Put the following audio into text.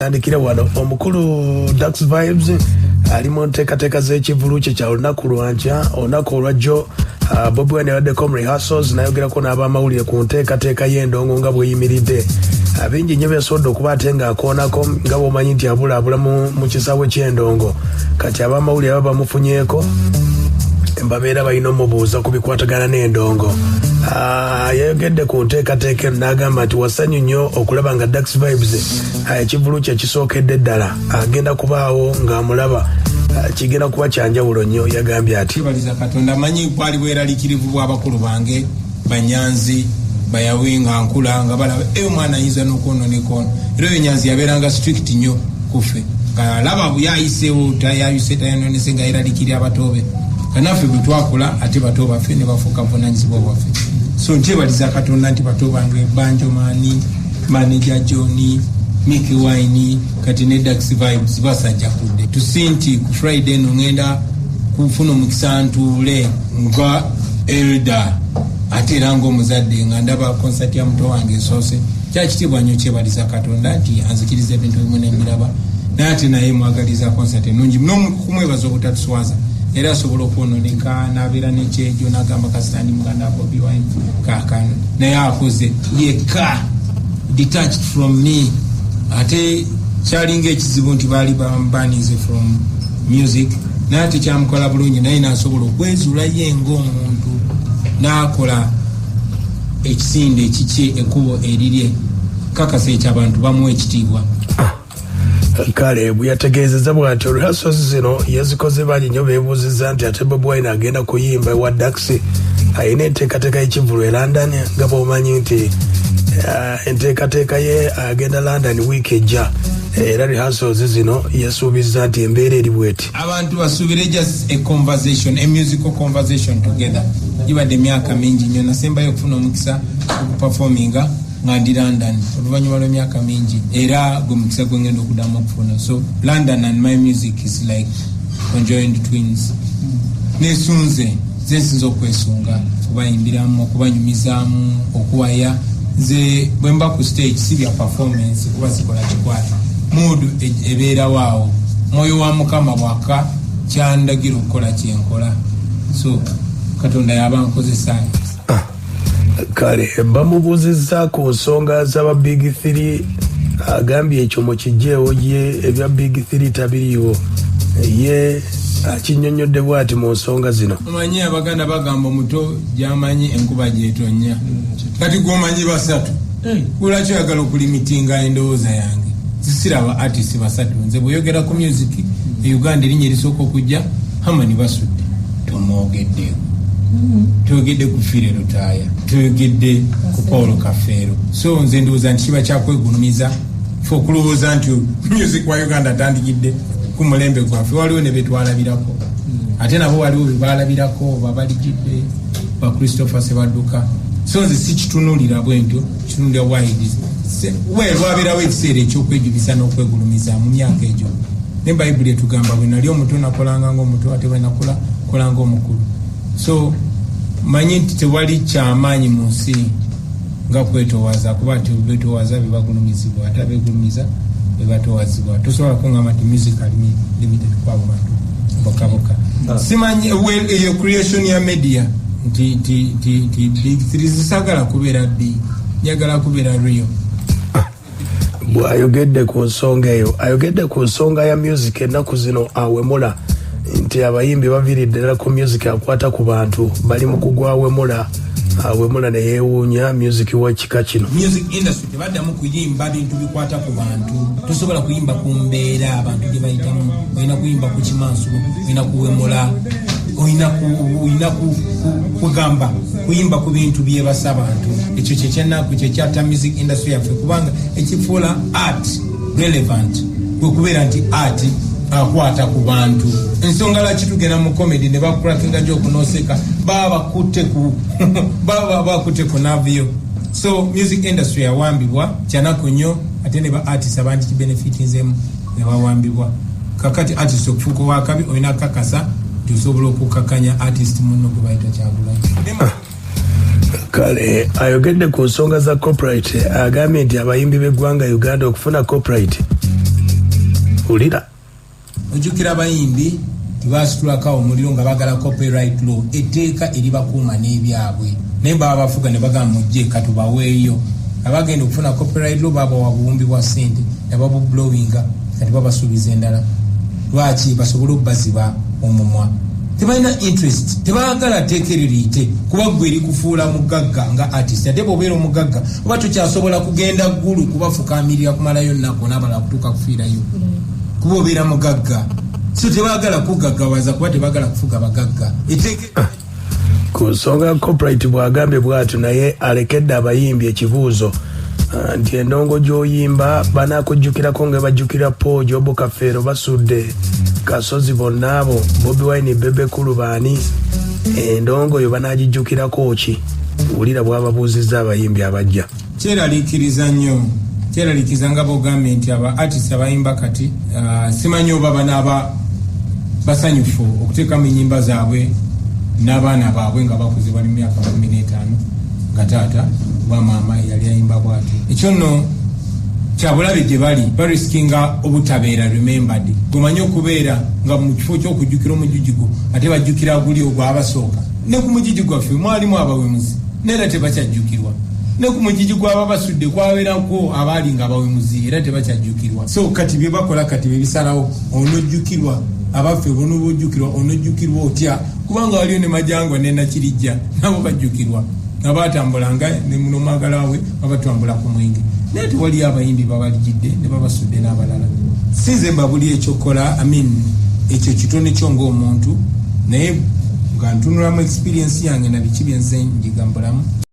Tandikire wano. Omukulu Dax Vibes ali mu nteekateeka z'ekivulu kye kya olunaku lwankya, olunaku olwajjo. Bobi Wine yabaddeko mu rehearsals, nayogerako n'abamawulire ku nteekateeka y'endongo nga bweyimiridde. Bingi nnyo byasobodde okuba ate ng'akoonako, nga bw'omanyi nti abulaabula mu kisaawe ky'endongo. Kati abamawulire baba bamufunyeeko, babeera balina omubuuza ku bikwatagana n'endongo. Yayogedde ku nteekateeka eno n'agamba nti wasanyu nnyo okulaba nga Dax Vibes, ekivulu kye kisookedde ddala agenda kubaawo ng'amulaba. Kigenda kuba kyanjawulo nnyo, yagambye ati. Kyebaliza Katonda. Manyi bwali bweralikirivu bw'abakulu bange, Banyanzi bayawe, nga nkula nga balaba eyo omwana ayinza n'okwononeka ono. Era oyo Nyanzi yabeeranga strict nnyo kuffe, ngaalaba yayiseewo tayayuse tayononese, nga yeralikiri abatoobe. Nga naffe bwe twakula, ate bato baffe ne bafuuka buvunanyizibwa bwaffe. So nkyebaliza Katonda nti bato bange Banjomani, Manager John, Mickey Wine, kati ne Dax Vibes basajja kudde tusi nti ku Friday eno ngenda kufuna omukisa ntuule nga elder, ate era ngaomuzadde, nga ndaba concert ya muto wange esoose. Kyakitiibwa nnyo. Kyebaliza Katonda nti anzikiriza ebintu ebimu nembiraba, naye ate naye mwagaliza concert ennungi n'okumwebaza obutatuswaza. Era asobola okwononeka n'abeera nekyejo n'agamba kasitandi muganda wa Bobi Wine kaakano, naye akoze yekka, detached from me. Ate kyalinga ekizibu nti baali bambanize from music, naye ate kyamukola bulungi, naye nasobola okwezuula ye ngaomuntu n'akola ekisinde ekikye, ekkubo erirye. Kakasa ekyo abantu bamuwa ekitiibwa. Kale bwe yategeezezza bw'atyo, rehearsals zino yazikoze. Bangi nnyo beebuuzizza nti ate Bobi Wine agenda kuyimba ewa Dax, alina enteekateeka y'ekivulu e London, nga bw'omanyi nti enteekateeka ye agenda London wiiki ejja, era rehearsals zino yasuubizza nti embeera eri bweti. Abantu basuubire just a conversation, a musical conversation together. Gibadde emyaka mingi nnyo. Nasembayo okufuna omukisa okuperforminga nga ndi London oluvannyuma lw'emyaka mingi, era gwe mukisa gwe ngenda okuddamu okufuna. So London and my music is like conjoined twins. Nesunze, nze nsinza okwesunga okubayimbiramu, okubanyumizaamu, okuwaya. Nze bwe mba ku stage si bya performance, kuba sikola kikwata mood ebeerawo awo. Mwoyo wa Mukama bwaka kyandagira okukola kyenkola, so Katonda yaba nkozesa. Kale bamubuuzizza ku nsonga z'aba Big Three, agambye ekyo mukijjeewo, ye ebya Big Three tabiriiwo. Ye akinnyonnyodde bw'ati mu nsonga zino. Omanyi Abaganda bagamba omuto gyamanyi enkuba gyetonya. Kati gwomanyi basatu, lwaki oyagala okulimitinga endowooza yange? Sisiraba artist basatu. Nze bweyogera ku music e Uganda, erinnya erisooka okujja Hamani Basudde. Tomwogeddeeko, toyogedde ku Philly Lutaaya, toyogedde ku Paul Kafeero. So nze ndowooza nti kiba kyakwegulumiza fe okulowooza nti music wa Uganda atandikidde ku mulembe gwaffe. Waliwo ne betwalabirako, ate nabo waliwo bebalabirako, babalijidde ba Christopher Sebadduka. So nze sikitunulira bwentyo, kitunulira wide. Well, wabeerawo ekiseera ekyokwejubisa n'okwegulumiza mu myaka egyo, ne Bayibuli etugamba bwe nali omuto nakolanga ngaomuto, ate bwe nakula kola ngaomukulu. So manyi nti tewali kyamaanyi mu nsi nga kwetowaza, kuba nti betowaza bebagulumizibwa, ate abegulumiza bebatowazibwa. Tosobola kuŋŋamba nti music ali limited kwabo bantu bokaboka. Simanyi, well, eyo creation ya media nti Big Three. Zisagala kubeera big, njagala kubeera real. Bw'ayogedde ku nsonga eyo, ayogedde ku nsonga ya music ennaku zino awemula, nti abayimbi baviiridde ddala ku music akwata ku bantu, bali mu kugwa awemula awemula, ne yeewuunya music w'ekika kino. Music industry tebaddamu kuyimba bintu bikwata ku bantu. Tosobola kuyimba ku mbeera abantu gye bayitamu. Olina kuyimba ku kimansulo, olina kuwemula, olina kugamba kuyimba ku bintu byebasa abantu. Ekyo kyekyenaku kyekyatta music industry yaffe, kubanga ekifuula art relevant kwe kubeera nti art akwata ku bantu. Ensonga lwaki tugenda mu comedy ne bacrackinga joke noseka, baba bakutte ku navio. So music industry yawambibwa, kyanaku nnyo. Ate ne ba artist abandi kibenefitinzemu ne bawambibwa. Kakati artist okufuuka owakabi, olina kakasa nti osobola okukakanya artist munno gwe bayita Kyagulanyi. Kale ayogedde ku nsonga za copyright, agambye nti abayimbi b'eggwanga Uganda okufuna copyright Wulira. Ojjukira abayimbi tebasitulako omuliro nga bagala copyright law, etteeka eribakuuma n'ebyabwe, naye baba bafuga ne bagamba, "Mujje katubaweeyo." Abagenda okufuna copyright law babawa buwumbi bwa ssente ne babublowinga. Kati babasuubiza endala. Lwaki? Basobole okubaziba omumwa. Tebalina interest, tebaagala tteeka eryo liyite, kuba gwe erikufuula mugagga nga artist. Ate bw'obeera omugagga oba tokyasobola kugenda ggulu kubafukamirira kumalayo nnaku n'abalala kutuuka kufiirayo, kuba obeera mugagga. So tebaagala kugaggawaza, kuba tebaagala kufuga bagagga. Etteeka Ku nsonga ya copyright, bw'agambye bw'atyo, naye alekedde abayimbi ekibuuzo, nti endongo gy'oyimba banakujjukirako nga bajjukira Paul Jobo Kafeero, Basudde Kasozi, bonna abo, Bobi Wine, Bebe Cool, baani? Endongo yo banagijjukirako ki? Wulira bw'ababuuzizza abayimbi abajja. Kyeraliikiriza nnyo, kyeraliikiriza nga bwogambye nti aba artist abayimba kati, simanyi oba banaaba basanyufu okuteekamu enyimba zaabwe n'abaana baabwe nga bakuze, bali mu myaka 15, nga taata oba maama yali ayimba bwatyo. Ekyo nno kyabulabe gye bali, barisikinga obutabeera remembered. Gwemanyi okubeera nga mu kifo ky'okujjukira omujjuji gwo, ate bajjukira guli ogwo abasooka. Ne ku mugigi gwaffe mwalimu abawemuzi, neera tebakyajjukirwa. Ne ku mugigi gw'ababasudde kwabeerako abaali nga abawemuzi, era tebakyajjukirwa. So kati bye bakola kati bebisalawo onojjukirwa. Abaffe, bonobojjukirwa, onojjukirwa otya? Kubanga waliyo ne Majangwa ne Nakirijja, nabo bajjukirwa nga batambulanga nomwagala we, babatambula ku mwenge, naye tewaliyo abayimbi babalijidde ne babasudde n'abalala. Sinze mbabuli ekyokukola. I mean, ekyo kitone kyo ng'omuntu, naye nga ntunulamu experience yange na biki byenze njiga mu bulamu.